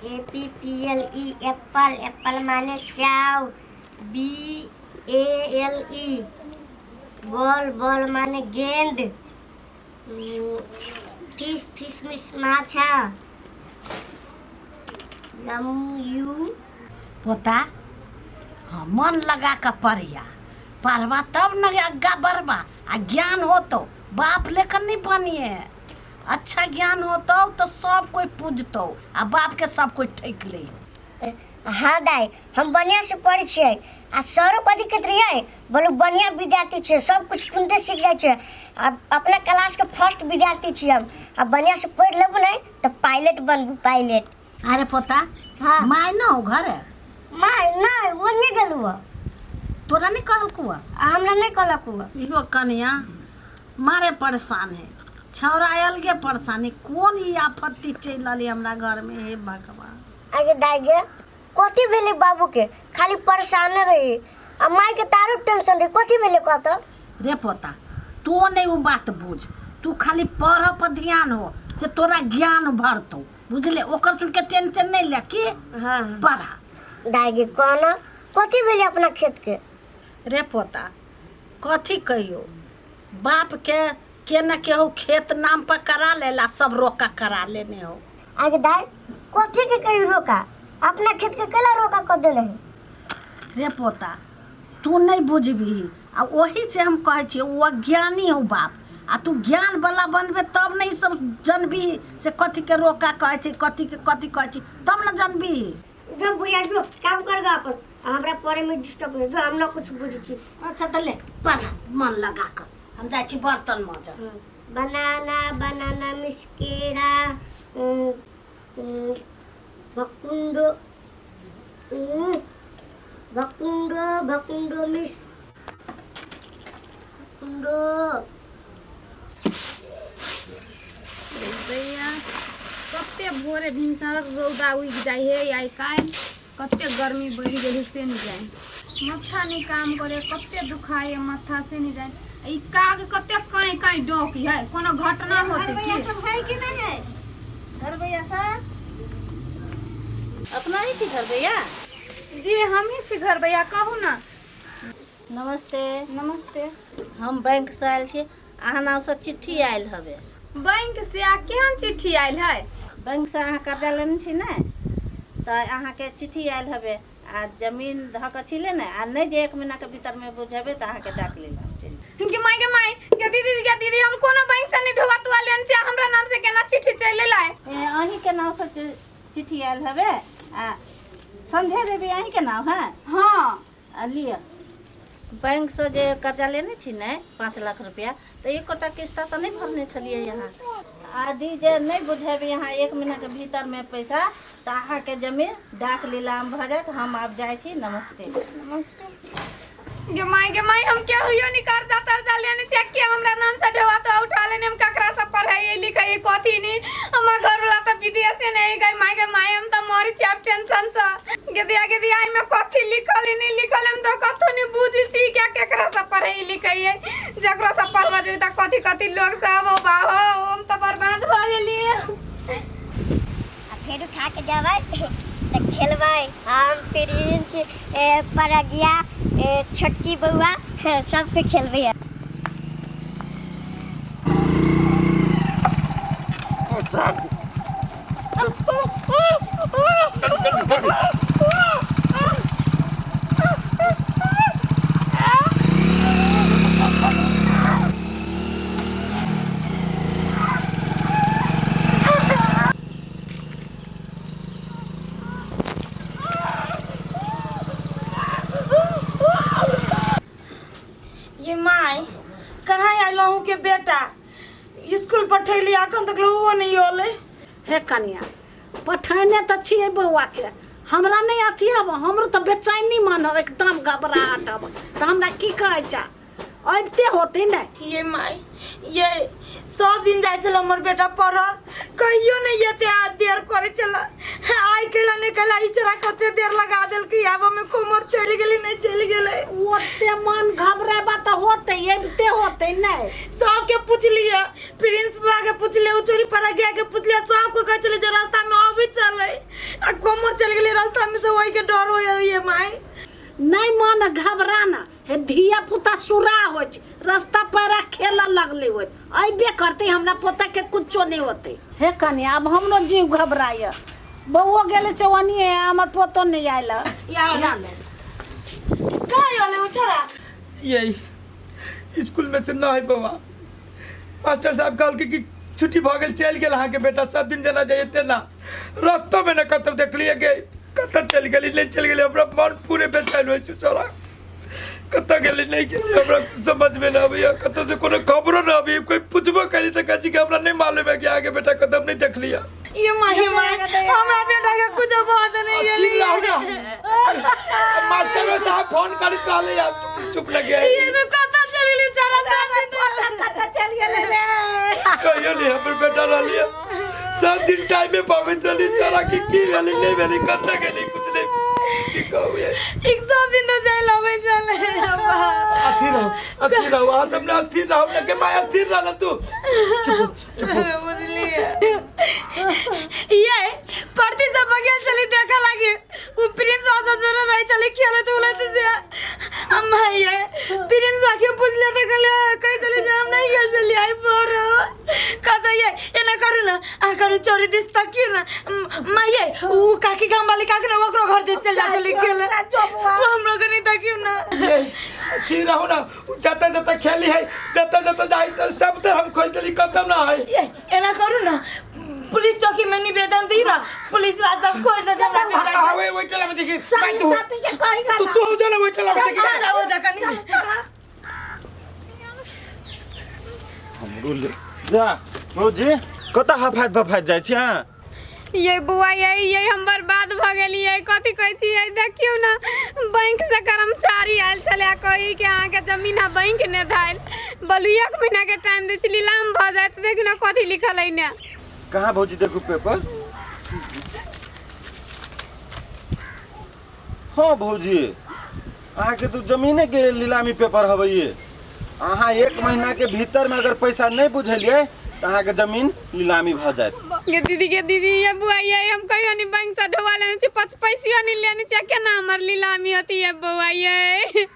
A P P L E apple, apple माने स्याउ। B A L E ball, ball माने गेंद। Fish, fish miss माछा। M U पोता, हाँ, मन लगा कऽ पढ़िया, पढ़बा तब न आगाँ बढ़बा आ ज्ञान होतो। बाप लेकर नहीं बनिए, अच्छा ज्ञान होतो तो सब कोई पूजतो आ बाप के सब कोई ठेक ले। हाँ दाई, हम बढ़िया से पढ़ै छियै आ सरो कथी कहैत रहियै, बोलू बढ़िया विद्यार्थी छियै, सब कुछ तुरन्ते सीख जाइ छियै आ अपना क्लासके फर्स्ट विद्यार्थी छियै हम। आ बढ़िया से पढ़ि लेबू ने तऽ पायलट बनबू, पायलट। अरे पोता। हाँ। माय न हो घरे? माय नहि, ओन्ने गेलू हँ। तोरा नहीं कहलकू हँ? आ हमरा नहि कहलक हँ। इहो कनिया मारे परेशान है, छौड़ा अलगे परेशानी। कोन ई आपत्ति चलि रहली हमरा घर में, हे भगवान। आगे दाई गे, कथी भेलै बाबूके? खाली परेशाने रही आ मायके तारो टेंशन रही, कथी भेलै कहत? रे पोता, तो नहीं वो बात बुझ, तू खाली पढ़ पर ध्यान हो से तोरा ज्ञान भरतौ, बुझले? ओकर सुन के टेंशन नहीं ले की। हाँ। पढ़ा। दाई गे, कहना कथी भेलै अपना खेतके? रे पोता, कथी कहियो, बाप के न केहू खेत नाम पर करा लेला, सब रोका करा लेने हो। आगे दाई, कथी के कही रोका? अपना खेत के केला रोका कर देने है? रे पोता, तू नहीं बुझबही आ ओही से हम कहै छियै, ओ अज्ञानी हो बाप आ तू ज्ञान वाला बनबे तब ने ई सब जनबही से कथी के रोका कहै छै, कथी के कथी कहै छै, तब ने जनबही। जो बुढ़िया, जो काम कर गा अपन, आ हमरा पढ़े में डिस्टर्ब नहीं, जो हम ना कुछ बुझै छी। अच्छा तऽ ले पढ़ा मन लगा कऽ, हम जाइ छी बर्तन मजऽ। बनाना, बनाना मिस केरा, भकुंडो, भकुंडो, भकुंडो मिस भकुंडो। भैया, कते भोरे भिनसर रौदा उगि जाइ हे। आइ काल्हि कते गर्मी बढ़ि गेल है से नहि जाय, माथा नहि काम करे, कते दुखाइ है माथा से नहि जाय। ई काग कते काँय काँय डोकी है, कोनो घटना होते भैया की? सब है कि नहीं है घर? भैया सब अपना ही छी घर भैया? जी, हमही छी घर भैया, कहू ने। नमस्ते। नमस्ते। हम बैंक से आयल छी, अहाँ नाम से चिट्ठी आयल हवे। बैंक से? आ केहन चिट्ठी आयल है? बैंक से अहाँ कर्जा लेने छी ने, तऽ अहाँके चिट्ठी आयल हवे आ जमीन धऽ कऽ छिले ने आ नहि जे एक महीना के भीतर में बुझेबै तऽ अहाँके डाक लेला चलि। गे माय, गे माय, गे दीदी, गे दीदी, हम कोनो बैंक से नहीं ढुआ तुआ लेने छी, हमरा नाम से केना चिट्ठी चलि एलै? ए, अहीँके नामसँ चिट्ठी आयल हवे। आ संध्या देवी अहीँके नाम है? हाँ। आ लिअ, बैंकसँ जे कर्जा लेने छी ने 5 लाख रुपया, तऽ एकोटा किस्ता तऽ नहि भरने छलियै यहाँ। आदि जे नहि बुझेबै यहाँ एक महीनाके भीतरमे पैसा, तऽ अहाँके जमीन डाक लीलाम भऽ जायत। हम आब जाइ छी, नमस्ते। नमस्ते। गे माय, गे माय, हम केहुयो नहीं कर्जा तर्जा लेने छियै के हमरा नाम से ढेवा तो उठा लेने। हम ककरा से पढ़ाई लिखाई कथी नहीं, हमर घर वाला तऽ विदेशे नहीं गई। माय, गे माय, हम तऽ मरै छी आब टेंशन से। गे दिया, गे दिया, एहिमे कथी लिखल है नहीं लिखल, हम तऽ कथो नहीं बुझै छी। क्या केकरा से पढ़ाई लिखाई जकरा से पढ़बा जेबै तऽ कथी कथी लोग सब हो बा हो, हम तऽ बर्बाद भऽ गेलियै। आ फेर खा के जेबै तऽ खेलबै हम, प्रिंस, ए, प्रज्ञा, ए, छोटकी बौआ, सबके खेलबै। ये माय, कहाँ आयल अहूँ के बेटा? स्कूल पठैली, अखन तक ओहो नहीं अलै। हे कनिया, पठेने तऽ छियै बौआके, हमरा नहि अथी हब, हमरो तऽ बेचैनी मन हब, एकदम घबराहट हब, तऽ हमरा की कहै छ, अबिते होतै ने? ये माय, ये सब दिन जाइ छल हमर बेटा पढ़, कहियो नहीं एते आ देर करे छल। आइ कैला नहीं कैला, ई चोरा कते देर लगा देलकै। आब हमे कुमर चलि गेली, नहीं चलि गेलै। ओते मन घबरेबा तऽ होतै, अबिते होतै ने? सबके पुछलियै, प्रिंस बा के पुछलियै, उ चोरी पर गया के पुछलियै, सबके कहै छलै जे रास्ता में अबै चलै आ होबे करतै, हमरा पोता के कुछो नहीं होतै। हे कनिया, आब हमरो जीव घबराय, बौओ गेलै चौअनिए, हमर पोतो नहीं आयल। कहाँ आयल उ छोरा? यही स्कूल में से न है बौआ, मास्टर साहब कहलकै कि छुट्टी भऽ गेल, चलि गेल अहाँके बेटा, सब दिन जेना जाइए तेना रस्तो में न कतौ देखलियै गे, कतऽ चलि गेली नहि चलि गेली, हमरा मन पूरे बेचैन होइ छै। छोरा कतऽ गेली नहि गेली हमरा कुछ समझ में न अबैया, कतौ से कोनो खबरो न अबैया, कोई पुछबो करी तऽ कहै छै कि हमरा नहि मालूम है कि अहाँके बेटा कतऽ, हम नहि देखलियै। ये माही माई, हमरा बेटा के कुछ बात नहीं गेली। मास्टर साहब फोन करैत रहले, चुप लगे। ये तो कतऽ चलि गेली छोरा सब दिन? कतऽ चलि गेलै रे? कहियो नहीं हमर बेटा रहलियै, सब दिन टाइम में पाबैत रहली। छोरा की की भेलै नहि भेलै, कतऽ गेली, कुछ नहीं, की कहू ये। एक सब दिन तो जाय लबै चले। अस्थिर रहो, अस्थिर रहो, आज हमने अस्थिर रहो ना के माय, अस्थिर रह तू, चुप चुप। बुझलिए ये परती सब बगल चली देखा लागी, वो प्रिंस वासा जोरे रही चली खेलत उलत से। अम्मा ये प्रिंस वाके पूछ ले तो कहले कहीं चली जा, हम नहीं गेल चली आई पर कहता ये एना करू ना आ करू चोरी this तकियो ना माँ ये ऊ काकी गाम वाली काकी ना ओकरो घर दिस चल जा चली खेले, वो हम लोग नहीं तकियो ना। ये अस्थिर रहो ना, उ जतऽ जतऽ खेली है, जतऽ जतऽ जाई तो सब तर हम खोज देली, कतौ ना है। ये एना करू ना, पुलिस चौकी में निवेदन दी ना, पुलिस वाला सब खोज दे हमरा बेटा के। हाँ, वही वही टोला में देखी संगी तू साथी के कही तू तू जो ना वही टोला में देखी। आ जाओ जा कनी। हमरो ले जा भौजी, कतऽ हफाइत बफाइत जाइ छी अहाँ? ये बुआ ये हम बर्बाद भऽ गेलियै, कथी कहै छियै, देखियौ ने बैंक से कर्मचारी आयल छलै, कही कि अहाँके जमीन आ बैंक ने धायल, बोलू एक महीना के टाइम दै छी, नीलाम भऽ जायत। देखियौ ने कथी लिखल है ने। कहाँ भौजी, देखू पेपर। हाँ भौजी, अहाँके तो जमीने के नीलामी पेपर हवे ये। अहाँ एक महीना के भीतर में अगर पैसा नहीं बुझलियै तऽ अहाँके जमीन नीलामी भऽ जायत। गे दीदी, गे दीदी, ये बुआ ये हम कहियो नहीं बैंक से ढोवा लेने छी, 5 पैसियो नहीं लेने छी, केना हमर नीलामी होती है बौआ ये?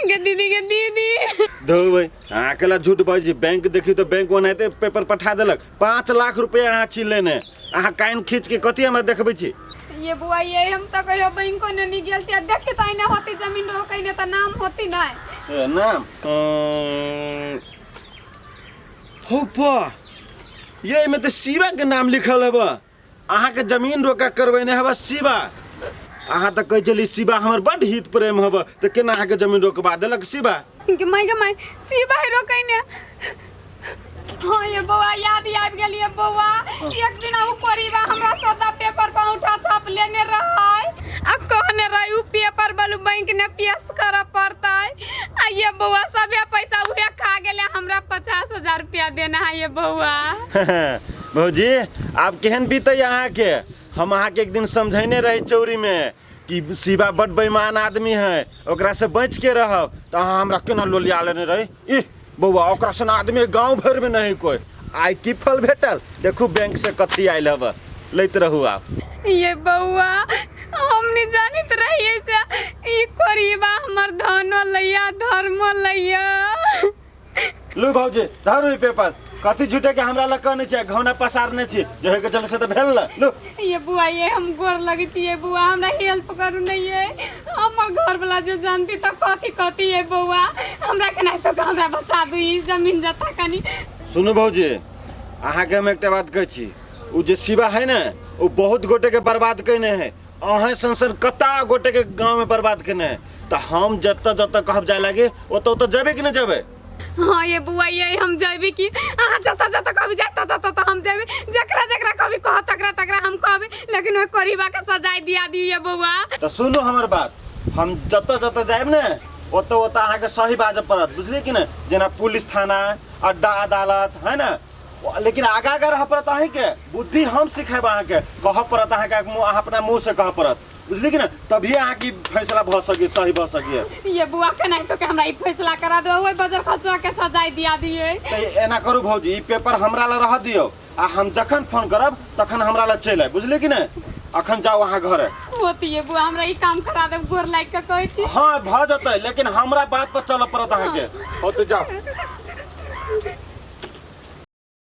गे दीदी, गे दीदी। धोबै अहाँ अकेला झूठ बाजै छी। बैंक देखियौ तऽ बैंक ओनाहिते पेपर पठा देलक। 5 लाख रुपया अहाँ छी लेने, अहाँ कान खींच के कथी हमरा देखबै छी? ये बुआ ये हम तो कहियो बैंको ने नहीं गेल छी, देखी तऽ एने होती जमीन रोकै ने तऽ नाम होती नहीं। ए, नाम हो पा, ये एहिमे तऽ शिवा के नाम लिखल हब। अहाँके जमीन रोका करबेने हब शिवा। अहाँ तऽ कहै छली शिवा हमर बड्ड हित प्रेम हब, तऽ केना अहाँके जमीन रोकबा देलक शिवा? गे माय, गे माय, शिवा है रोकै ने। हाँ ये बौआ याद आबि गेल। ये बौआ एक दिन उ परिवा हमरा सदा पेपर पर औंठा छाप लेने रहै आ कहने रहै उ पेपर बलू बैंक ने पेश करऽ पड़तै, आ ये बौआ सबे पैसा उहे खा गेलै, हमरा 50,000 रुपया देना है ये बौआ। भौजी, आब केहन बीतै अहाँके? हम अहाँके एक दिन समझेने रही चौरी में कि शिवा बड बेईमान आदमी है, ओकरा से बच के रहब, तऽ अहाँ हमरा केना लोलिया लेने रही, इह बौआ ओकरा सन आदमी गाँव भरि में नहीं कोई। आइ की फल भेटल? देखू बैंक से कथी आयल हब, लैत रहू आब। ये बौआ हम नहीं जानत रहिए से ई कोरीबा हमर धनो लैया धर्मो लैया। लू भौजी, धरू ई पेपर। कथी झूठे के हमरा लग कहने छी, घौना पसारने छी, जे होइके चले से तऽ भेल न। लू ये बुआ ये हम गोर लगै छी, ये बुआ हमरा हेल्प करू नहीं ये, हमर घर वाला जे जानती तऽ कथी कथी। ये बौआ हमरा केना तो हमरा बचा दू ई जमीन जथा कनी। सुनू भौजी, अहाँके हम एकटा बात कहै छी, ओ जे शिवा है ने ओ बहुत गोटे के बर्बाद केने है, अहें सन सन कता गोटे के गाँव में बर्बाद केने है, तऽ हम जतऽ जतऽ कहब जाय लागे ओतऽ ओतऽ जेबै कि नहि जेबै? हाँ ये बुआ ये हम जेबै कि अहाँ जतऽ जतऽ कहबी जाय ततऽ ततऽ हम जेबै, जकरा जकरा कहबी कह तकरा तकरा हम कहबै, लेकिन ओहि कोरीबा के सजाय दिया दियौ ये बौआ। तऽ सुनू हमर बात, हम जतऽ जतऽ जायब ने ओतऽ ओतऽ अहाँके सही बाजऽ पड़त, बुझलियै कि ने? जेना पुलिस थाना, अड्डा अदालत है ने, लेकिन आगा आगा रहऽ पड़त अहीँके, बुद्धि हम सिखेब अहाँके, कहऽ पड़त अहाँके, अहाँ अपना मुँह से कहऽ पड़त, बुझलियै कि ने? तभिए अहाँके ई फैसला भऽ सकै, सही भऽ सकैए। ये बुआ केना तो के हमरा ई फैसला करा दो, ओहि बजर खसुआ के सजाय दिया दिए। तऽ एना करू भौजी, ई पेपर हमरा लग रहऽ दियौ, आ हम जखन फोन करब तखन हमरा लग चलि आयब, बुझलियै कि ने? अखन जाउ अहाँ घरे। होती ये बुआ हमरा ई काम करा देब, गोर लागि के कहै छी। हाँ भऽ जेतै, लेकिन हमरा बात पर चलऽ पड़त अहाँके। होतै, जाउ।